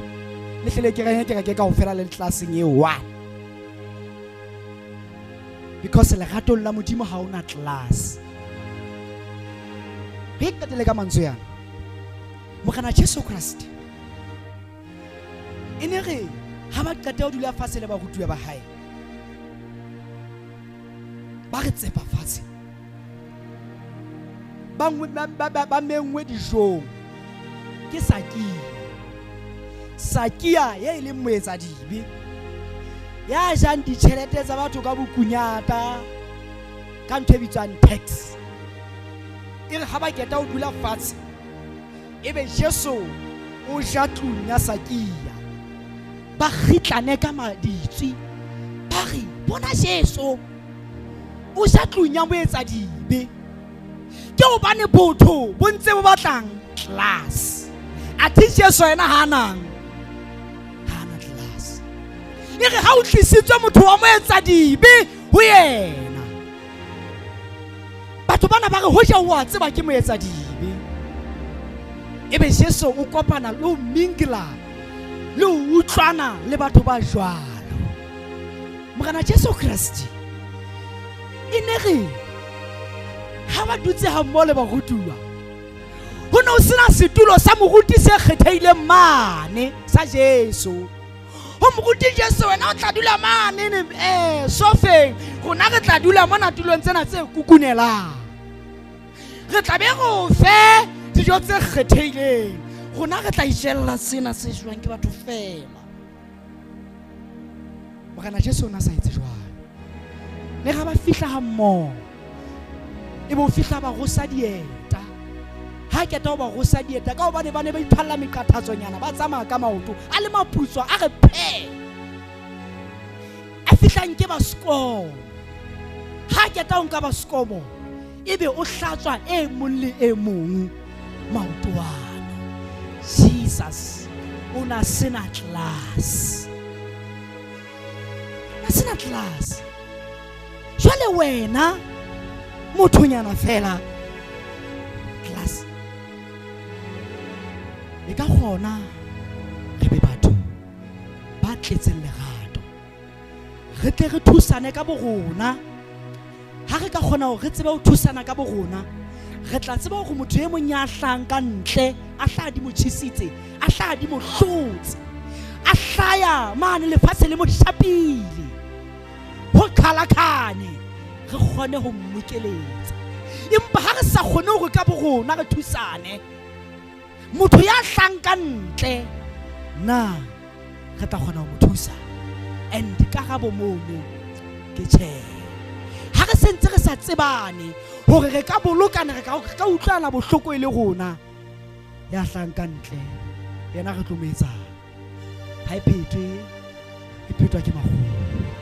Le hlele kereke kereke kaofela le classeng e one. Because leratong la Modimo ha ona class. Re qetele ka mantswe yana. Morena Jesu Christ e ne re ha ba qeta ho dula fatshe le barutuwa ba hae, ba re tsepa fatshe, ba mengwe dijong ke Sakia. Sakia ye e leng moetsadibe ya jang ditjhelete tsa batho ka bokunyata ka ntho e bitswang tax. E re ha ba keta ho dula fatshe, ebe Jesu o ja tlung ya Sakia, ba kgitlane ka maditswi, ba re bona Jesu o ja tlung ya moetsadibe. Ke hobane botho bo ntse bo batlang class. Athe Jesu yena ha nang ha na class. E re ha o tlisitswe motho wa moetsadibe ho yena, batho bana ba re hoja o a tseba ke moetsadibe. Ebe Jesu o kopana le ho mingla le ho utlwana le batho ba jwalo. Morena Jesu Kreste e ne re ha ba dutse ha mmoho le barutuwa, ho ne ho sena setulo sa moruti se kgethehileng mane sa Jesu. Ho moruti Jesu wena o tla dula mane sofeng, rona re tla dula mona tulong tsena tse kukunelang. Re tla be re o fe dijo tse kgethehileng, rona re tla itjella sena se jewang ke batho fela. Morena Jesu o na sa etse jwalo. Le ga ba fihla ha mmoho, e bo fihla ba rosa dieta. Ha keta ho ba rosa dieta ka hobane ba ne ba ithwalla meqathatsonyana, ba tsamaya ka maoto a le maputswa a re phe. A fihla nke ba sekobo. Ha keta ho nka ba sekobo, ebe o hlatswa e mong le e mong maotoana. Jesus o na sena class. Na sena class. Jwale wena mothonyana fela class. E ka kgona re be batho ba tletseng lerato. Re tle re thusane ka borona. Ha re ka kgona hore re tsebe ho thusana ka borona, re tla tseba hore motho e mong ya hlahang ka ntle, a hlaha di mo tjhesitse, a hlaha di mo hlotse, a hlaya mane lefatshe le mo shapile, ho qhalakhane, re kgone ho mmokeletsa. Empa ha re sa kgone hore ka borona re thusane, motho ya hlahang ka ntle, na re tla kgona ho mo thusa? And karabo mono ke tjhe. Ha re sentse re sa tsebane hore re ka bolokana, re ka utlwana bohloko e le rona, ya hlahang ka ntle yena re tlo mo etsang? Ha e phetwe, e phetwa ke makgowa.